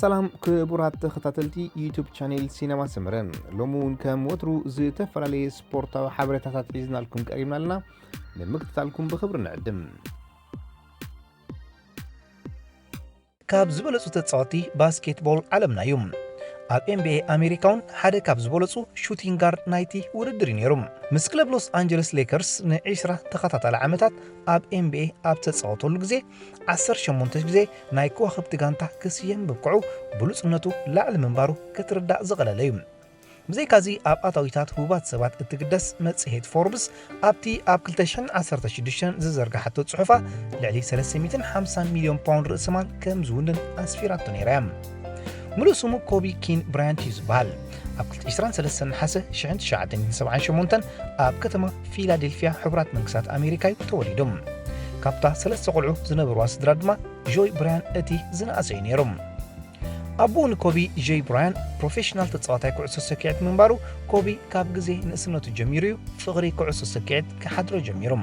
ሰላም ክቡራት ተኸታተልቲ ዩቱብ ቻኔል ሲነማ ሰመረ፣ ሎሚ እውን ከም ወትሩ ዝተፈላለየ ስፖርታዊ ሓበሬታታት ሒዝናልኩም ቀሪብና ኣለና። ንምክትታልኩም ብኽብሪ ንዕድም። ካብ ዝበለጹ ተጻወቲ ባስኬትቦል ዓለምና እዩ። ኣብ ኤንቢኤ ኣሜሪካ እውን ሓደ ካብ ዝበለጹ ሹቲንግ ጋርድ ናይቲ ውድድር እዩ ነይሩ። ምስ ክለብ ሎስ ኣንጀለስ ሌከርስ ንዒስራ ተኸታታሊ ዓመታት ኣብ ኤንቢኤ ኣብ ተጻወተሉ ግዜ፣ ዓሰርተ ሸሞንተ ግዜ ናይ ከዋኽብቲ ጋንታ ክስየም ምብቅዑ፣ ብሉጽነቱ ላዕሊ ምንባሩ ክትርዳእ ዝቐለለ እዩ። ብዘይካዚ፣ ኣብ ኣታዊታት ህቡባት ሰባት እትግደስ መጽሔት ፎርብስ ኣብቲ ኣብ ክልተ ሽሕን ዓሰርተ ሽዱሽተን ዝዘርግሓቶ ጽሑፋ፣ ልዕሊ ሰለስተ ሚእትን ሓምሳን ሚልዮን ፓውንድ ርእሰማል ከም ዝውንን ኣስፊራቶ ነይራ እያ። ምሉእ ስሙ ኮቢ ኪን ብራያንት እዩ ዝበሃል። ኣብ ክልተ ሽሕን ሰለስተን ነሓሰ ሽሕን ትሽዓተ ሚእትን ሰብዓን ሸሞንተን ኣብ ከተማ ፊላዴልፊያ ሕቡራት መንግስታት ኣሜሪካ እዩ ተወሊዱ። ካብታ ሰለስተ ቆልዑ ዝነበርዋ ስድራ ድማ ጆይ ብራያን እቲ ዝነኣሰ እዩ ነይሩ። ኣቦኡ ንኮቢ፣ ጆይ ብራያን፣ ፕሮፌሽናል ተጻዋታይ ኩዕሶ ሰኪዐት ምንባሩ፣ ኮቢ ካብ ግዜ ንእስነቱ ጀሚሩ እዩ ፍቕሪ ኩዕሶ ሰኪዐት ክሓድሮ ጀሚሩ።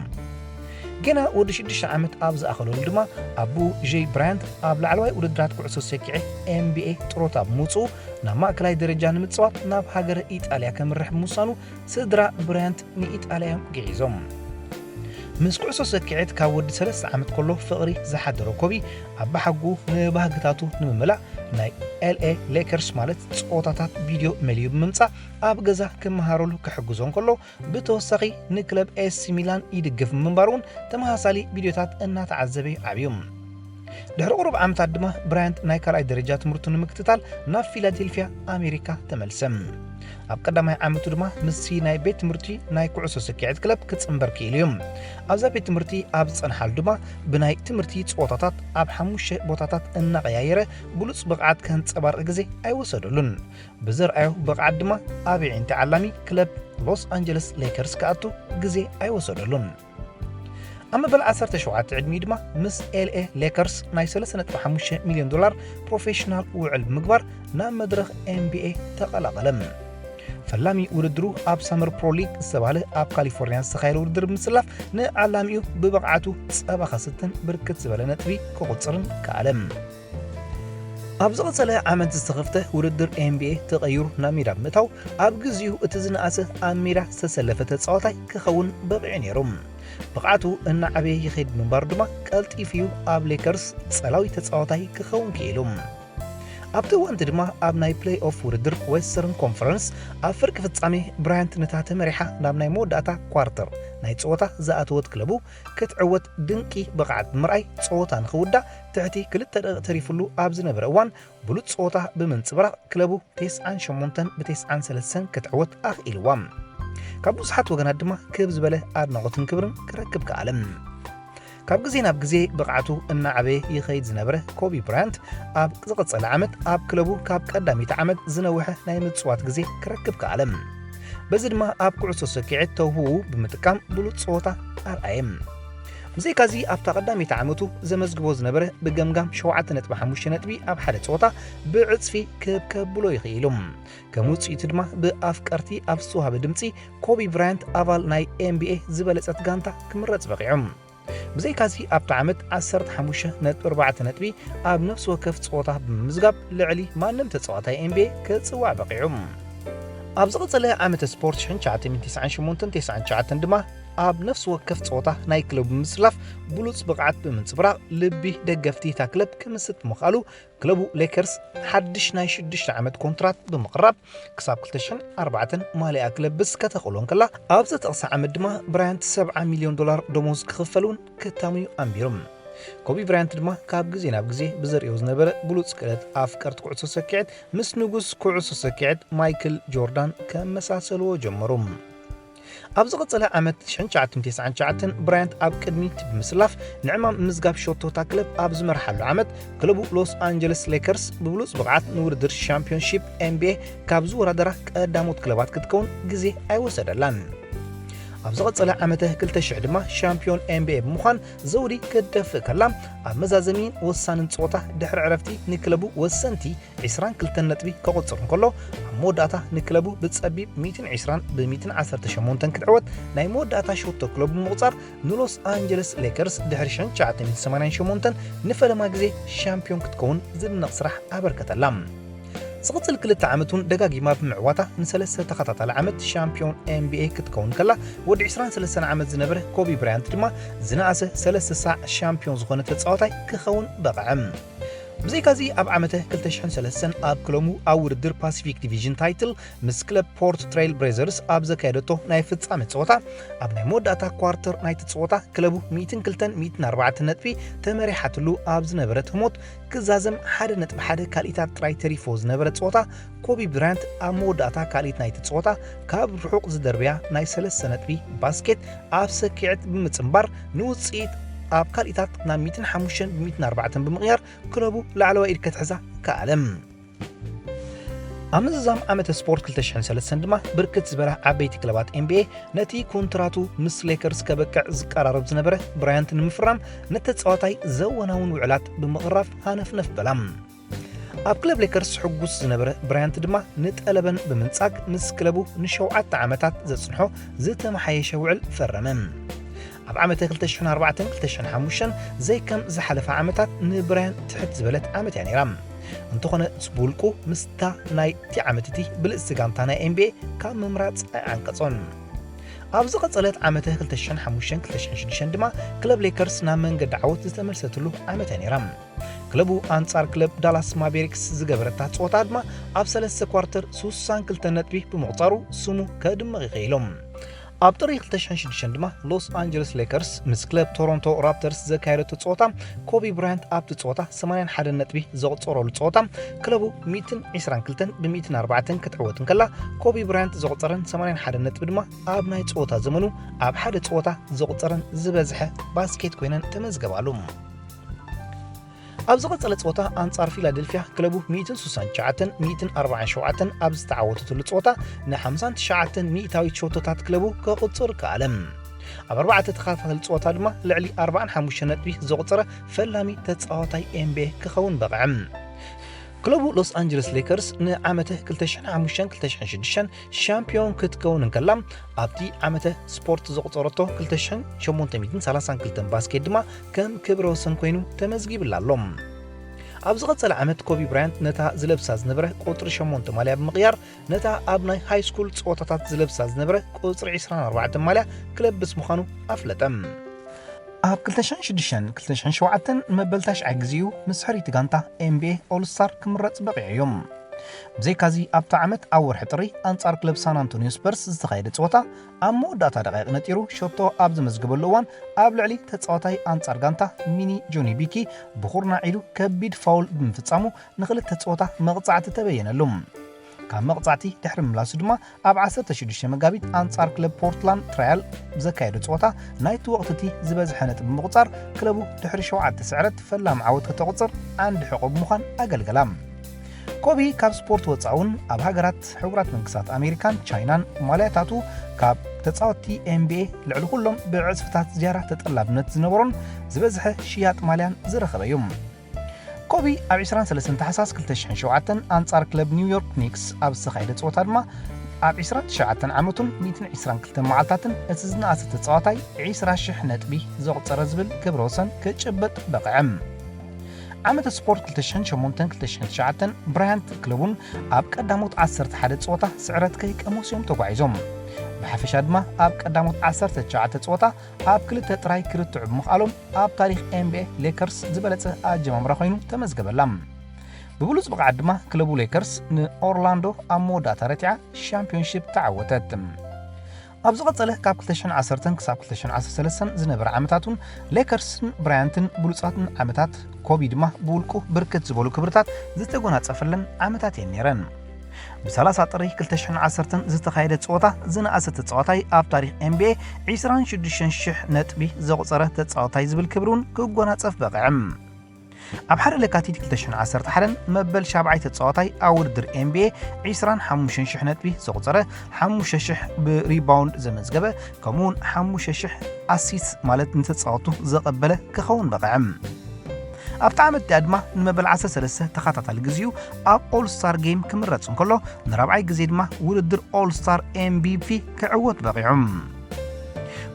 ገና ወዲ ሽዱሽተ ዓመት ኣብ ዝኣኸለሉ ድማ፣ ኣቦኡ ጆይ ብራያንት ኣብ ላዕለዋይ ውድድራት ኩዕሶ ሰኪዐት ኤንቢኤ ጥሮታ ብምውጽኡ፣ ናብ ማእከላይ ደረጃ ንምጽዋት ናብ ሃገረ ኢጣልያ ከምርሕ ብምውሳኑ፣ ስድራ ብራያንት ንኢጣልያ እዮም ግዒዞም። ምስ ኩዕሶ ሰኪዐት ካብ ወዲ ሰለስተ ዓመት ከሎ ፍቕሪ ዝሓደሮ ኮቢ፣ ኣባሓጉኡ ንባህግታቱ ንምምላእ ናይ ኤልኤ ሌከርስ ማለት ጸወታታት ቪድዮ መሊኡ ብምምጻእ ኣብ ገዛ ክመሃረሉ ክሕግዞ እንከሎ፣ ብተወሳኺ ንክለብ ኤሲ ሚላን ይድግፍ ምንባሩ እውን ተመሳሳሊ ቪድዮታት እናተዓዘበ እዩ ዓብዩ። ድሕሪ ቁሩብ ዓመታት ድማ ብራያንት ናይ ካልኣይ ደረጃ ትምህርቱ ንምክትታል ናብ ፊላዴልፊያ ኣሜሪካ ተመልሰ። ኣብ ቀዳማይ ዓመቱ ድማ ምስቲ ናይ ቤት ትምህርቲ ናይ ኩዕሶ ሰኪዐት ክለብ ክጽንበር ክኢሉ እዩ። ኣብዛ ቤት ትምህርቲ ኣብ ዝጸንሓሉ ድማ ብናይ ትምህርቲ ጸወታታት ኣብ ሓሙሽተ ቦታታት እናቐያየረ ብሉጽ ብቕዓት ከንጸባርቕ ግዜ ኣይወሰደሉን። ብዘርኣዮ ብቕዓት ድማ ኣብ ኣዒንቲ ዓላሚ ክለብ ሎስ ኣንጀለስ ሌከርስ ክኣቱ ግዜ ኣይወሰደሉን። ኣብ መበል ዓሰርተ ሸውዓተ ዕድሚኡ ድማ ምስ ኤልኤ ሌከርስ ናይ ሰለስተ ነጥቢ ሓሙሽተ ሚልዮን ዶላር ፕሮፌሽናል ውዕል ብምግባር ናብ መድረኽ ኤንቢኤ ተቐላቐለ። ፈላሚ ውድድሩ ኣብ ሳመር ፕሮ ሊግ ዝተባህለ ኣብ ካሊፎርኒያ ዝተኻየደ ውድድር ብምስላፍ ንዓላሚኡ ብብቕዓቱ ጸባ ከስትን ብርክት ዝበለ ነጥቢ ክቑጽርን ከኣለ። ኣብ ዝቐጸለ ዓመት ዝተኸፍተ ውድድር ኤንቢኤ ተቐይሩ ናብ ሜዳ ብምእታው፣ ኣብ ግዜኡ እቲ ዝነኣሰ ኣብ ሜዳ ዝተሰለፈ ተጻዋታይ ክኸውን በቒዑ ነይሩ። ብቕዓቱ እናዓበየ ይኸይድ ምንባሩ ድማ ቀልጢፉ እዩ ኣብ ሌከርስ ጸላዊ ተጻዋታይ ክኸውን ክኢሉ። ኣብቲ እዋንቲ ድማ ኣብ ናይ ፕሌይ ኦፍ ውድድር ዌስተርን ኮንፈረንስ ኣብ ፍርቂ ፍጻሜ ብራያንት ነታ ተመሪሓ ናብ ናይ መወዳእታ ኳርተር ናይ ጸወታ ዝኣተወት ክለቡ ክትዕወት ድንቂ ብቕዓት ብምርኣይ ጸወታ ንኽውዳእ ትሕቲ ክልተ ደቂቕ ተሪፉሉ ኣብ ዝነበረ እዋን ብሉጽ ጸወታ ብምንጽብራቕ ክለቡ ተስዓን ሸሞንተን ብተስዓን ሰለስተን ክትዕወት ኣኽኢልዋ። ካብ ብዙሓት ወገናት ድማ ክብ ዝበለ ኣድናቖትን ክብርን ክረክብ ከኣለ። ካብ ግዜ ናብ ግዜ ብቕዓቱ እናዓበየ ይኸይድ ዝነበረ ኮቢ ብራያንት ኣብ ዝቐጸለ ዓመት ኣብ ክለቡ ካብ ቀዳመይቲ ዓመት ዝነውሐ ናይ ምጽዋት ግዜ ክረክብ ከኣለ። በዚ ድማ ኣብ ኩዕሶ ሰኪዐት ተውህቦኡ ብምጥቃም ብሉጽ ጸወታ ኣርኣየ። ብዘይካዚ ኣብታ ቀዳመይቲ ዓመቱ ዘመዝግቦ ዝነበረ ብገምጋም ሸውዓተ ነጥቢ ሓሙሽተ ነጥቢ ኣብ ሓደ ጸወታ ብዕጽፊ ክብ ከብሎ ይኽኢሉ። ከም ውጽኢቱ ድማ ብኣፍቀርቲ ኣብ ዝተዋህበ ድምጺ ኮቢ ብራያንት ኣባል ናይ ኤንቢኤ ዝበለጸት ጋንታ ክምረጽ በቒዑ። ብዘይካዚ ኣብቲ ዓመት ዓሰርተ ሓሙሽተ ነጥቢ ኣርባዕተ ነጥቢ ኣብ ነፍሲ ወከፍ ጸወታ ብምምዝጋብ ልዕሊ ማንም ተጻዋታይ ኤንቢኤ ክጽዋዕ በቒዑ። ኣብ ዝቐጸለ ዓመተ ስፖርት ሽሕን ትሽዓተ ሚእትን ተስዓን ሸሞንተን ተስዓን ትሽዓተን ድማ ኣብ ነፍሲ ወከፍ ጸወታ ናይ ክለቡ ብምስላፍ ብሉጽ ብቕዓት ብምንጽብራቕ ልቢ ደገፍቲ እታ ክለብ ክምስጥ ብምኽኣሉ ክለቡ ሌከርስ ሓድሽ ናይ ሽዱሽተ ዓመት ኮንትራት ብምቕራብ ክሳብ ክልተ ሽሕን ኣርባዕተን ማልያ ክለብስ ከተኽእሎ እንከላ፣ ኣብ ዝተጠቕሰ ዓመት ድማ ብራያንት ሰብዓ ሚልዮን ዶላር ደሞዝ ክኽፈል እውን ክታምዩ ኣንቢሩ። ኮቢ ብራያንት ድማ ካብ ግዜ ናብ ግዜ ብዘርእዮ ዝነበረ ብሉጽ ክእለት ኣፍቀርቲ ኩዕሶ ሰኪዐት ምስ ንጉስ ኩዕሶ ሰኪዐት ማይክል ጆርዳን ከመሳሰልዎ ጀመሩ። ኣብ ዝቐጸለ ዓመት ሽሕን ትሽዓተ ሚእትን ተስዓን ትሽዓተን ብራያንት ኣብ ቅድሚት ብምስላፍ ንዕማም ምዝጋብ ሸቶታ ክለብ ኣብ ዝመርሓሉ ዓመት ክለቡ ሎስ ኣንጀለስ ሌከርስ ብብሉጽ ብቕዓት ንውድድር ሻምፒዮንሺፕ ኤንቢኤ ካብ ዝወዳደራ ቀዳሞት ክለባት ክትከውን ግዜ ኣይወሰደላን። ኣብ ዝቐጸለ ዓመተ ክልተ ሽሕ ድማ ሻምፒዮን ኤንቢኤ ብምዃን ዘውዲ ክትደፍእ ከላ፣ ኣብ መዛዘሚን ወሳንን ጸወታ ድሕሪ ዕረፍቲ ንክለቡ ወሰንቲ ዒስራን ክልተን ነጥቢ ከቑጽር እንከሎ፣ ኣብ መወዳእታ ንክለቡ ብጸቢብ ሚእትን ዒስራን ብ ሚእትን ዓሰርተ ሸሞንተን ክትዕወት ናይ መወዳእታ ሸቶ ክለቡ ብምቑጻር ንሎስ ኣንጀለስ ሌከርስ ድሕሪ ሽሕን ትሽዓተ ሚእትን ሰማንያን ሸሞንተን ንፈለማ ግዜ ሻምፒዮን ክትከውን ዝድነቕ ስራሕ ኣበርከተላ። ዝቕጽል ክልተ ዓመት እውን ደጋጊማ ብምዕዋታ ንሰለስተ ተኸታታሊ ዓመት ሻምፒዮን ኤንቢኤ ክትከውን ከላ፣ ወዲ ዒስራን ሰለስተን ዓመት ዝነበረ ኮቢ ብራያንት ድማ ዝነኣሰ ሰለስተ ሳዕ ሻምፒዮን ዝኾነ ተጻዋታይ ክኸውን በቕዐ። ብዘይካዚ ኣብ ዓመተ ክልተ ሽሕን ሰለስተን ኣብ ክለቡ ኣብ ውድድር ፓሲፊክ ዲቪዥን ታይትል ምስ ክለብ ፖርት ትሬል ብሬዘርስ ኣብ ዘካየደቶ ናይ ፍጻመ ጸወታ፣ ኣብ ናይ መወዳእታ ኳርተር ናይቲ ጸወታ ክለቡ ሚእትን ክልተን ሚእትን ኣርባዕተን ነጥቢ ተመሪሓትሉ ኣብ ዝነበረት ህሞት፣ ክዛዘም ሓደ ነጥቢ ሓደ ካልኢታት ጥራይ ተሪፎ ዝነበረ ጸወታ፣ ኮቢ ብራያንት ኣብ መወዳእታ ካልኢት ናይቲ ጸወታ ካብ ርሑቕ ዝደርበያ ናይ ሰለስተ ነጥቢ ባስኬት ኣብ ሰኪዐት ብምጽንባር፣ ንውጽኢት ኣብ ካልኢታት ናብ ሚእትን ሓሙሽተን ብ ሚእትን ኣርባዕተን ብምቕያር፣ ክለቡ ላዕለዋይ ኢድ ከትሕዛ ከኣለ። ኣብ ምዝዛም ዓመተ ስፖርት ክልተ ሽሕን ሰለስተን ድማ፣ ብርክት ዝበላ ዓበይቲ ክለባት ኤንቢኤ ነቲ ኮንትራቱ ምስ ሌከርስ ከበቅዕ ዝቀራረብ ዝነበረ ብራያንት ንምፍራም፣ ነቲ ተጻዋታይ ዘወናውን ውዕላት ብምቕራብ ሃነፍነፍ በላ። ኣብ ክለብ ሌከርስ ሕጉስ ዝነበረ ብራያንት ድማ፣ ንጠለበን ብምንጻግ ምስ ክለቡ ንሸውዓተ ዓመታት ዘጽንሖ ዝተመሓየሸ ውዕል ፈረመ። ኣብ ዓመተ ክልተ ሽሕን ኣርባዕተን ክልተ ሽሕን ሓሙሽተን ዘይከም ዝሓለፋ ዓመታት ንብራያን ትሕት ዝበለት ዓመት እያ ነይራ። እንተኾነ፣ ብውልቁ ምስታ ናይቲ ዓመት እቲ ብልጽቲ ጋንታ ናይ ኤንቢኤ ካብ ምምራጽ ኣይዓንቀጾን። ኣብ ዝቐጸለት ዓመተ ክልተ ሽሕን ሓሙሽተን ክልተ ሽሕን ሽዱሽተን ድማ፣ ክለብ ሌከርስ ናብ መንገዲ ዓወት ዝተመልሰትሉ ዓመት እያ ነይራ። ክለቡ ኣንጻር ክለብ ዳላስ ማቬሪክስ ዝገበረታ ጸወታ ድማ፣ ኣብ ሰለስተ ኳርተር ሱሳን ክልተ ነጥቢ ብምቑጻሩ ስሙ ከድምቕ ይኽኢሉ። ኣብ ጥሪ ክልተ ሽሕን ሽዱሽተን ድማ፣ ሎስ ኣንጀለስ ሌከርስ ምስ ክለብ ቶሮንቶ ራፕተርስ ዘካየደቶ ጸወታ፣ ኮቢ ብራያንት ኣብቲ ጸወታ ሰማንያን ሓደን ነጥቢ ዘቑጸረሉ ጸወታ፣ ክለቡ ሚእትን ዒስራን ክልተን ብ ሚእትን ኣርባዕተን ክትዕወት እንከላ፣ ኮቢ ብራያንት ዘቑጸረን ሰማንያን ሓደን ነጥቢ ድማ ኣብ ናይ ጸወታ ዘመኑ ኣብ ሓደ ጸወታ ዘቑጸረን ዝበዝሐ ባስኬት ኮይነን ተመዝገባሉ። ኣብ ዝቐጸለ ጸወታ ኣንጻር ፊላደልፊያ፣ ክለቡ ሚእትን ስሳን ትሽዓተን ሚእትን ኣርባዓን ሸውዓተን ኣብ ዝተዓወተትሉ ጸወታ፣ ንሓምሳን ትሽዓተን ሚእታዊት ሸቶታት ክለቡ ከቑጽር ከኣለ። ኣብ ኣርባዕተ ተኸታታሊ ጸወታ ድማ ልዕሊ ኣርባዓን ሓሙሽተን ነጥቢ ዘቑጸረ ፈላሚ ተጻዋታይ ኤንቢኤ ክኸውን በቕዐ። ክለቡ ሎስ ኣንጀለስ ሌከርስ ንዓመተ ክልተ ሽሕን ሓሙሽተን ክልተ ሽሕን ሽዱሽተን ሻምፒዮን ክትከውን እንከላ፣ ኣብቲ ዓመተ ስፖርት ዘቑጸረቶ ክልተ ሽሕን ሸሞንተ ሚእትን ሰላሳን ክልተን ባስኬት ድማ ከም ክብረ ወሰን ኮይኑ ተመዝጊብላ ኣሎ። ኣብ ዝቐጸለ ዓመት፣ ኮቢ ብራያንት ነታ ዝለብሳ ዝነበረ ቁጽሪ ሸሞንተ ማልያ ብምቕያር፣ ነታ ኣብ ናይ ሃይ ስኩል ጸወታታት ዝለብሳ ዝነበረ ቁጽሪ ዒስራን ኣርባዕተን ማልያ ክለብስ ምዃኑ ኣፍለጠ። ኣብ ክልተ ሽሕን ሽዱሽተን ክልተ ሽሕን ሸውዓተን ንመበል ታሽዓይ ግዜኡ ምስ ሕርይቲ ጋንታ ኤንቢኤ ኦልስታር ክምረጽ በቒዑ እዩ። ብዘይካዚ፣ ኣብቲ ዓመት ኣብ ወርሒ ጥሪ ኣንጻር ክለብ ሳን ኣንቶኒዮ ስፐርስ ዝተኻየደ ጸወታ፣ ኣብ መወዳእታ ደቓይቕ ነጢሩ ሸቶ ኣብ ዘመዝገበሉ እዋን፣ ኣብ ልዕሊ ተጻዋታይ ኣንጻር ጋንታ ሚኒ ጆኒ ቢኪ ብኹርናዕ ኢዱ ከቢድ ፋውል ብምፍጻሙ፣ ንኽልተ ጸወታ መቕጻዕቲ ተበየነሉ። ካብ መቕጻዕቲ ድሕሪ ምምላሱ ድማ፣ ኣብ ዓሰርተ ሽዱሽተ መጋቢት ኣንጻር ክለብ ፖርትላንድ ትራያል ብዘካየዶ ጸወታ፣ ናይቲ ወቕቲ እቲ ዝበዝሐ ነጥቢ ብምቑጻር፣ ክለቡ ድሕሪ ሸውዓተ ስዕረት ፈላሚ ዓወት ከተቑጽር ዓንዲ ሕቖ ብምዃን ኣገልገላ። ኮቢ ካብ ስፖርት ወጻእ እውን፣ ኣብ ሃገራት ሕቡራት መንግስታት ኣሜሪካን ቻይናን ማልያታቱ ካብ ተጻወትቲ ኤንቢኤ ልዕሊ ኩሎም ብዕጽፍታት ዝያዳ ተጠላብነት ዝነበሮን ዝበዝሐ ሽያጥ ማልያን ዝረኸበ እዩ። ኮቢ ኣብ ዒስራን ሰለስተን ታሕሳስ ክልተ ሽሕን ሸውዓተን ኣንጻር ክለብ ኒውዮርክ ኒክስ ኣብ ዝተኻየደ ጸወታ ድማ፣ ኣብ ዒስራን ትሽዓተን ዓመቱን ሚእትን ዒስራን ክልተን መዓልታትን እቲ ዝነኣሰ ተጻዋታይ ዒስራ ሽሕ ነጥቢ ዘቑጸረ ዝብል ክብረ ወሰን ክጭብጥ በቕዐ። ዓመተ ስፖርት ክልተ ሽሕን ሸሞንተን ክልተ ሽሕን ትሽዓተን፣ ብራያንት ክለቡን ኣብ ቀዳሞት ዓሰርተ ሓደ ጸወታ ስዕረት ከይቀመሱ እዮም ተጓዒዞም። ብሓፈሻ ድማ፣ ኣብ ቀዳሞት ዓሰርተ ትሽዓተ ጸወታ ኣብ ክልተ ጥራይ ክርትዑ ብምኽኣሎም፣ ኣብ ታሪኽ ኤንቢኤ ሌከርስ ዝበለጸ ኣጀማምራ ኮይኑ ተመዝገበላ። ብብሉጽ ብቕዓት ድማ፣ ክለቡ ሌከርስ ንኦርላንዶ ኣብ መወዳእታ ረቲዓ ሻምፒዮንሺፕ ተዓወተት። ኣብ ዝቐጸለ፣ ካብ ክልተ ሽሕን ዓሰርተን ክሳብ ክልተ ሽሕን ዓሰርተ ሰለስተን ዝነበረ ዓመታት እውን፣ ሌከርስን ብራያንትን ብሉጻትን ዓመታት፣ ኮቢ ድማ ብውልቁ ብርክት ዝበሉ ክብርታት ዝተጎናጸፈለን ዓመታት እየን ነይረን። ብሰላሳ ጥሪ ክልተ ሽሕን ዓሰርተን ዝተኻየደ ጸወታ፣ ዝነኣሰ ተጻዋታይ ኣብ ታሪኽ ኤንቢኤ ዒስራን ሽዱሽተ ሽሕ ነጥቢ ዘቑጸረ ተጻዋታይ ዝብል ክብሪ እውን ክጎናጸፍ በቕዐ። ኣብ ሓደ ለካቲት ክልተ ሽሕን ዓሰርተ ሓደን መበል ሻብዓይ ተጻዋታይ ኣብ ውድድር ኤንቢኤ ዕስራን ሓሙሽተን ሽሕ ነጥቢ ዘቑጸረ፣ ሓሙሽተ ሽሕ ብሪባውንድ ዘመዝገበ፣ ከምኡውን ሓሙሽተ ሽሕ ኣሲስት ማለት ንተጻወቱ ዘቐበለ ክኸውን በቕዐ። ኣብቲ ዓመት እቲኣ ድማ ንመበል ዓሰርተ ሰለስተ ተኸታታሊ ግዜኡ ኣብ ኦል ስታር ጌም ክምረጽ እንከሎ፣ ንራብዓይ ግዜ ድማ ውድድር ኦል ስታር ኤምቪፒ ክዕወት በቒዑ።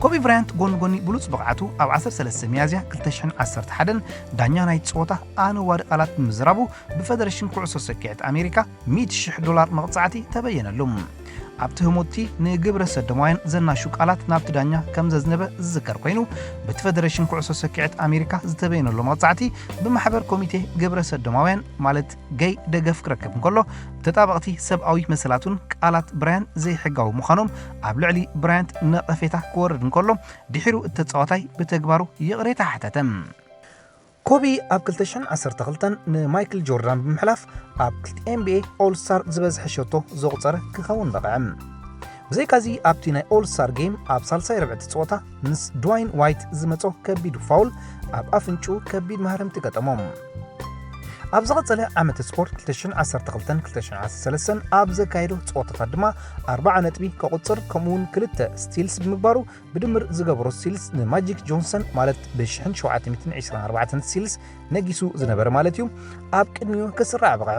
ኮቢ ብራያንት ጎኒ ጎኒ ብሉጽ ብቕዓቱ ኣብ ዓሰርተ ሰለስተ ሚያዝያ ክልተ ሽሕን ዓሰርተ ሓደን ዳኛ ናይቲ ጸወታ ኣነዋሪ ቃላት ብምዝራቡ ብፈደረሽን ኩዕሶ ሰኪዐት ኣሜሪካ ሚእቲ ሽሕ ዶላር መቕጻዕቲ ተበየነሉ። ኣብቲ ህሞትቲ ንግብረ ሰዶማውያን ዘናሹ ቃላት ናብቲ ዳኛ ከም ዘዝነበ ዝዝከር ኮይኑ፣ በቲ ፈደረሽን ኩዕሶ ሰኪዐት ኣሜሪካ ዝተበየነሉ መቕጻዕቲ ብማሕበር ኮሚቴ ግብረ ሰዶማውያን ማለት ገይ ደገፍ ክረክብ እንከሎ፣ ተጣበቕቲ ሰብኣዊ መሰላት እውን ቃላት ብራያን ዘይሕጋዊ ምዃኖም ኣብ ልዕሊ ብራያንት ነቐፌታ ክወርድ እንከሎ፣ ድሒሩ እቲ ተጻዋታይ ብተግባሩ ይቕሬታ ሓተተ። ኮቢ ኣብ ክልተ ሽሕን ዓሰርተ ክልተን ንማይክል ጆርዳን ብምሕላፍ ኣብ ክልተ ኤንቢኤ ኦል ስታር ዝበዝሐ ሸቶ ዘቑጸረ ክኸውን በቕዐ። ብዘይካዚ ኣብቲ ናይ ኦል ስታር ጌም ኣብ ሳልሳይ ርብዕቲ ጸወታ ምስ ድዋይን ዋይት ዝመጾ ከቢድ ፋውል ኣብ ኣፍንጭኡ ከቢድ ማህረምቲ ገጠሞ። ኣብ ዝቐጸለ ዓመተ ስፖርት ክልተ ሽሕን ዓሰርተ ክልተን ክልተ ሽሕን ዓሰርተ ሰለስተን ኣብ ዘካየዶ ጸወታታት ድማ ኣርባዓ ነጥቢ ከቑጽር ከምኡውን ክልተ ስቲልስ ብምግባሩ ብድምር ዝገበሮ ስቲልስ ንማጂክ ጆንሰን ማለት ብሽሕን ሸውዓተ ሚእትን ዕስራን ኣርባዕተን ስቲልስ ነጊሱ ዝነበረ ማለት እዩ ኣብ ቅድሚኡ ክስራዕ በቕዐ።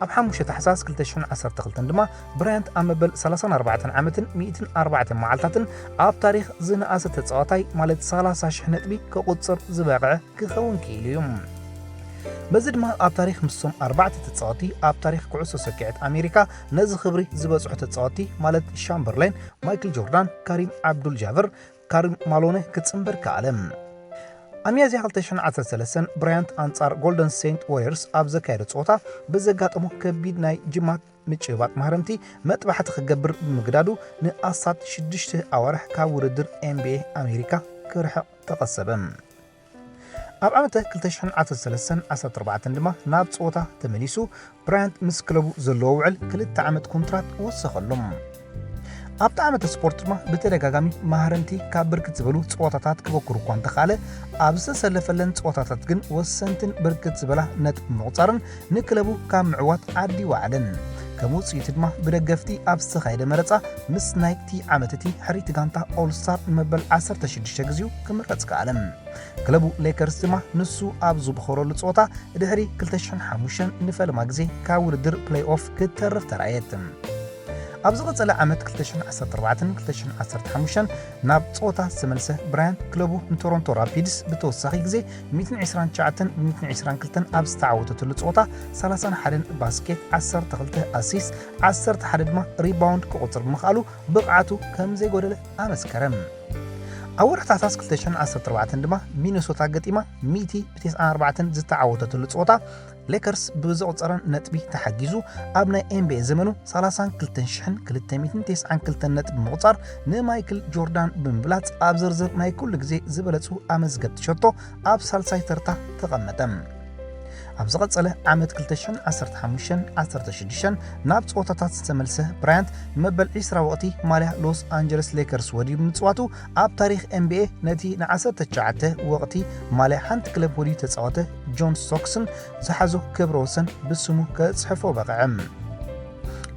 ኣብ ሓሙሽተ ታሕሳስ ክልተ ሽሕን ዓሰርተ ክልተን ድማ ብራያንት ኣብ መበል ሰላሳን ኣርባዕተን ዓመትን ሚእትን ኣርባዕተን መዓልታትን ኣብ ታሪኽ ዝነኣሰ ተጻዋታይ ማለት ሰላሳ ሽሕ ነጥቢ ከቑጽር ዝበቕዐ ክኸውን ክኢሉ እዩ። በዚ ድማ ኣብ ታሪኽ ምስቶም ኣርባዕተ ተጻወቲ ኣብ ታሪኽ ኩዕሶ ሰኪዐት ኣሜሪካ ነዚ ክብሪ ዝበጽሑ ተጻወቲ ማለት ሻምበርሌን፣ ማይክል ጆርዳን፣ ካሪም ዓብዱል ጃብር፣ ካሪም ማሎነ ክጽንበር ከኣለ። ኣብ ሚያዝያ ክልተ ሽሕን ዓሰርተ ሰለስተን ብራያንት ኣንጻር ጎልደን ስቴት ዋሪየርስ ኣብ ዘካየዶ ጸወታ ብዘጋጠሞ ከቢድ ናይ ጅማት ምጭባጥ ማህረምቲ መጥባሕቲ ክገብር ብምግዳዱ ንኣስታት ሽዱሽተ ኣዋርሕ ካብ ውድድር ኤንቢኤ ኣሜሪካ ክርሕቕ ተቐሰበ። ኣብ ዓመተ ክልተ ሽሕን ዓሰርተ ሰለስተን ዓሰርተ ኣርባዕተን ድማ ናብ ጸወታ ተመሊሱ ብራያንት ምስ ክለቡ ዘለዎ ውዕል ክልተ ዓመት ኮንትራት ወሰኸሉ። ኣብቲ ዓመተ ስፖርት ድማ ብተደጋጋሚ ማህረምቲ ካብ ብርክት ዝበሉ ጸወታታት ክበኩር እኳ እንተኸኣለ፣ ኣብ ዝተሰለፈለን ጸወታታት ግን ወሰንትን ብርክት ዝበላ ነጥቢ ምቑጻርን ንክለቡ ካብ ምዕዋት ዓዲ ወዓለን። ከም ውጽኢቱ ድማ ብደገፍቲ ኣብ ዝተኻየደ መረጻ ምስ ናይቲ ዓመት እቲ ሕሪት ጋንታ ኦልስታር ንመበል ዓሰርተ ሽዱሽተ ግዜኡ ክምረጽ ከኣለ። ክለቡ ሌከርስ ድማ ንሱ ኣብ ዝበኸረሉ ጸወታ ድሕሪ ክልተ ሽሕን ሓሙሽተን ንፈለማ ግዜ ካብ ውድድር ፕሌይ ኦፍ ክትተርፍ ተራእየት። ኣብ ዝቐጸለ ዓመት ክልተ ሽሕን ዓሰርተ ኣርባዕተን ክልተ ሽሕን ዓሰርተ ሓሙሽተን ናብ ጸወታ ዝተመልሰ ብራያን ክለቡ ንቶሮንቶ ራፒድስ ብተወሳኺ ግዜ ሚእትን ዕስራን ትሽዓተን ሚእትን ዕስራን ክልተን ኣብ ዝተዓወተትሉ ጸወታ ሰላሳን ሓደን ባስኬት፣ ዓሰርተ ክልተ ኣሲስት፣ ዓሰርተ ሓደ ድማ ሪባውንድ ክቑጽር ብምኽኣሉ ብቕዓቱ ከም ዘይጎደለ ኣመስከረ። ኣብ ወርሒ ታሕሳስ ክልተ ሽሕን ዓሰርተ ኣርባዕተን ድማ ሚኒሶታ ገጢማ ሚእቲ ብተስዓን ኣርባዕተን ዝተዓወተትሉ ጸወታ ሌከርስ ብዘቑጸረን ነጥቢ ተሓጊዙ ኣብ ናይ ኤንቢኤ ዘመኑ ሰላሳን ክልተን ሽሕን ክልተ ሚእትን ተስዓን ክልተን ነጥቢ ምቑጻር ንማይክል ጆርዳን ብምብላጽ ኣብ ዝርዝር ናይ ኩሉ ግዜ ዝበለጹ ኣመዝገብቲ ሸቶ ኣብ ሳልሳይ ተርታ ተቐመጠ። ኣብ ዝቐጸለ ዓመት ክልተ ሽሕን ዓሰርተ ሓሙሽተን ዓሰርተ ሽዱሽተን ናብ ጸወታታት ዝተመልሰ ብራያንት ንመበል ዕስራ ወቕቲ ማልያ ሎስ ኣንጀለስ ሌከርስ ወዲቡ ምጽዋቱ ኣብ ታሪኽ ኤንቢኤ ነቲ ንዓሰርተ ትሽዓተ ወቕቲ ማልያ ሓንቲ ክለብ ወዲቡ ተጻወተ ጆን ስቶክስን ዝሓዞ ክብረ ወሰን ብስሙ ከጽሕፎ በቕዐ።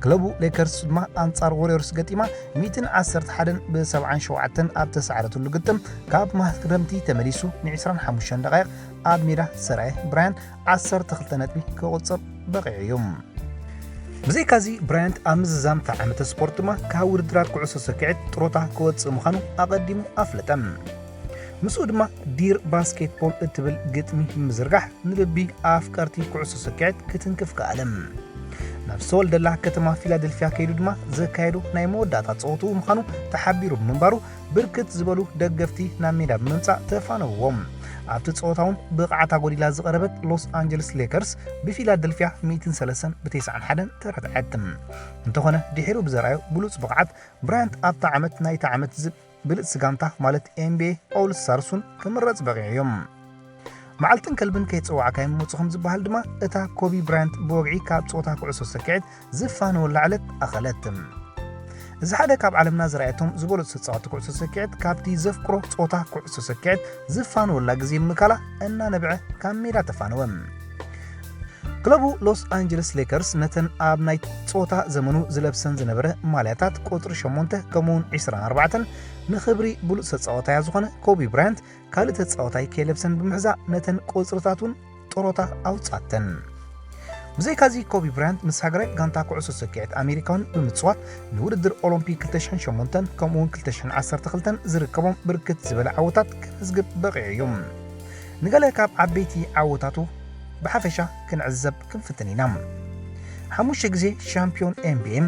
ክለቡ ሌከርስ ድማ ኣንጻር ዋሪዮርስ ገጢማ ሚእትን ዓሰርተ ሓደን ብሰብዓን ሸውዓተን ኣብ ተሳዕረትሉ ግጥም ካብ ማህረምቲ ተመሊሱ ን ዕስራን ሓሙሽተን ደቓይቕ ኣብ ሜዳ ዝሰራየ ብራያን ዓሰርተ ክልተ ነጥቢ ክቑጽር በቒዑ እዩ። ብዘይካዚ ብራያንት ኣብ ምዝዛም እታ ዓመተ ስፖርት ድማ ካብ ውድድራት ኩዕሶ ሰኪዐት ጥሮታ ክወጽእ ምዃኑ ኣቐዲሙ ኣፍለጠ። ምስኡ ድማ ዲር ባስኬትቦል እትብል ግጥሚ ብምዝርጋሕ ንልቢ ኣፍቀርቲ ኩዕሶ ሰኪዐት ክትንክፍ ከኣለ። ናብ ዝተወልደላ ከተማ ፊላደልፊያ ከይዱ ድማ ዘካየዶ ናይ መወዳእታ ጸወትኡ ምዃኑ ተሓቢሩ ብምንባሩ ብርክት ዝበሉ ደገፍቲ ናብ ሜዳ ብምምጻእ ተፋነውዎም። ኣብቲ ጸወታ እውን ብቕዓታ ጎዲላ ዝቐረበት ሎስ ኣንጀለስ ሌከርስ ብፊላደልፊያ ሚእትን ሰለስተን ብተስዓን ሓደን ተረትዐት። እንተኾነ ድሒሩ ብዘርኣዮ ብሉጽ ብቕዓት ብራያንት ኣብታ ዓመት ናይታ ዓመት ዝብ ብልጽ ጋንታ ማለት ኤንቢኤ ኦል ስታርስ እውን ክምረጽ በቒዑ እዮም። መዓልትን ከልብን ከይጸዋዕካዮም ምውጹ ከም ዝበሃል ድማ እታ ኮቢ ብራያንት ብወግዒ ካብ ጸወታ ኩዕሶ ሰኪዐት ዝፋነወላ ዕለት ኣኸለት። እዚ ሓደ ካብ ዓለምና ዝረኣየቶም ዝበለጹ ተጻወቲ ኩዕሶ ሰኪዐት፣ ካብቲ ዘፍቅሮ ጾታ ኩዕሶ ሰኪዐት ዝፋነወላ ግዜ ምካላ እናነብዐ ካብ ሜዳ ተፋነወ። ክለቡ ሎስ ኣንጀለስ ሌከርስ ነተን ኣብ ናይ ጾታ ዘመኑ ዝለብሰን ዝነበረ ማልያታት ቁጽሪ ሸሞንተ ከምኡውን ዕስራን ኣርባዕተን ንኽብሪ ብሉጽ ተጻወታያ ዝኾነ ኮቢ ብራያንት ካልእ ተጻወታይ ከይለብሰን ብምሕዛ ነተን ቁጽርታት እውን ጥሮታ ኣውጻተን። ብዘይካዚ ኮቢ ብራያንት ምስ ሃገራዊት ጋንታ ኩዕሶ ሰኪዐት ኣሜሪካውን ብምጽዋት ንውድድር ኦሎምፒክ ክልተ ሽሕን ሸሞንተን ከምኡውን ክልተ ሽሕን ዓሰርተ ክልተን ዝርከቦም ብርክት ዝበለ ዓወታት ከመዝግብ በቒዑ እዩ። ንገለ ካብ ዓበይቲ ዓወታቱ ብሓፈሻ ክንዕዘብ ክንፍትን ኢና። ሓሙሽተ ግዜ ሻምፒዮን ኤንቢኤ፣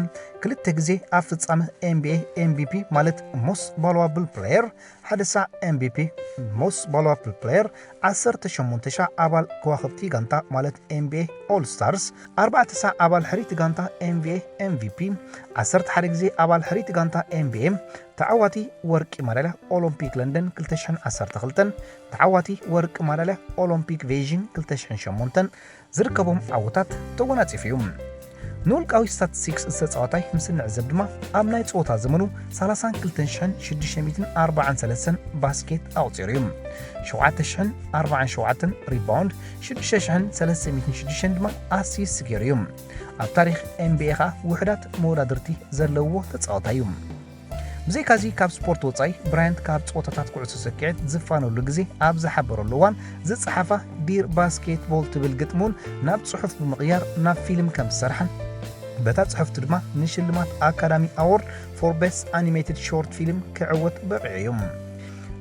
ክልተ ግዜ ኣብ ፍጻመ ኤንቢኤ ኤምቪፒ ማለት ሞስት ቫሉዋብል ፕሌየር፣ ሓደ ሳዕ ኤምቪፒ ሞስት ቫሉዋብል ፕሌየር፣ ዓሰርተ ሸሞንተ ሻዕ ኣባል ከዋኽብቲ ጋንታ ማለት ኤንቢኤ ኦል ስታርስ፣ ኣርባዕተ ሳዕ ኣባል ሕርይቲ ጋንታ ኤንቢኤ ኤምቪፒ፣ ዓሰርተ ሓደ ግዜ ኣባል ሕርይቲ ጋንታ ኤንቢኤ፣ ተዓዋቲ ወርቂ ማዳልያ ኦሎምፒክ ለንደን ክልተ ሽሕን ዓሰርተ ክልተን፣ ተዓዋቲ ወርቂ ማዳልያ ኦሎምፒክ ቤይጂንግ ክልተ ሽሕን ሸሞንተን ዝርከቦም ዓወታት ተጎናጺፉ እዩ። ንውልቃዊ ስታቲስቲክስ ዝተጻወታይ ምስ እንዕዘብ ድማ ኣብ ናይ ጸወታ ዘመኑ ሰላሳን ክልተን ሽሕን ሽዱሽተ ሚእትን ኣርባዓን ሰለስተን ባስኬት ኣቑጺሩ እዩ። ሸውዓተ ሽሕን ኣርባዓን ሸውዓተን ሪባውንድ፣ ሽዱሽተ ሽሕን ሰለስተ ሚእትን ሽዱሽተን ድማ ኣሲስት ገይሩ እዩ። ኣብ ታሪኽ ኤንቢኤ ኸኣ ውሑዳት መወዳድርቲ ዘለውዎ ተጻዋታይ እዩ። ብዘይካዚ ካብ ስፖርት ወጻኢ ብራያንት ካብ ጸወታታት ኩዕሶ ሰኪዐት ዝፋነሉ ግዜ ኣብ ዝሓበረሉ እዋን ዝጸሓፋ ዲር ባስኬትቦል ትብል ግጥሚ እውን ናብ ጽሑፍ ብምቕያር ናብ ፊልም ከም ዝሰርሐን በታ ጽሕፍቱ ድማ ንሽልማት ኣካዳሚ ኣዎርድ ፎር ቤስት ኣኒሜትድ ሾርት ፊልም ክዕወት በቒዑ እዩ።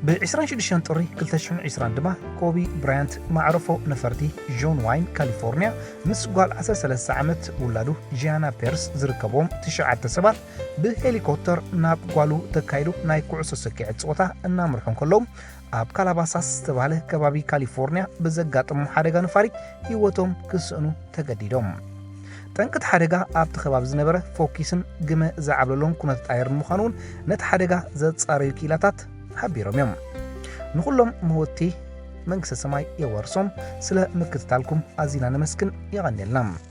ብ ዕስራን ሽዱሽተን ጥሪ ክልተ ሽሕን ዕስራን ድማ ኮቢ ብራያንት ማዕረፎ ነፈርቲ ጆን ዋይን ካሊፎርኒያ ምስ ጓል ዓሰርተ ሰለስተ ዓመት ውላዱ ጂያና ፔርስ ዝርከብዎም ትሽዓተ ሰባት ብሄሊኮፕተር ናብ ጓሉ ተካይዱ ናይ ኩዕሶ ሰኪዐት ጸወታ እናመርሑ እንከለዉ ኣብ ካላባሳስ ዝተባህለ ከባቢ ካሊፎርኒያ ብዘጋጠሞም ሓደጋ ነፋሪት ህይወቶም ክስእኑ ተገዲዶም። ጠንቂ እቲ ሓደጋ ኣብቲ ከባቢ ዝነበረ ፎኪስን ግመ ዝዓብለሎን ኩነታት ኣየር ንምዃኑ እውን ነቲ ሓደጋ ዘጻረዩ ክኢላታት ሓቢሮም እዮም። ንኹሎም መወቲ መንግስተ ሰማይ የዋርሶም። ስለ ምክትታልኩም ኣዚና ነመስግን። የቐንየልና።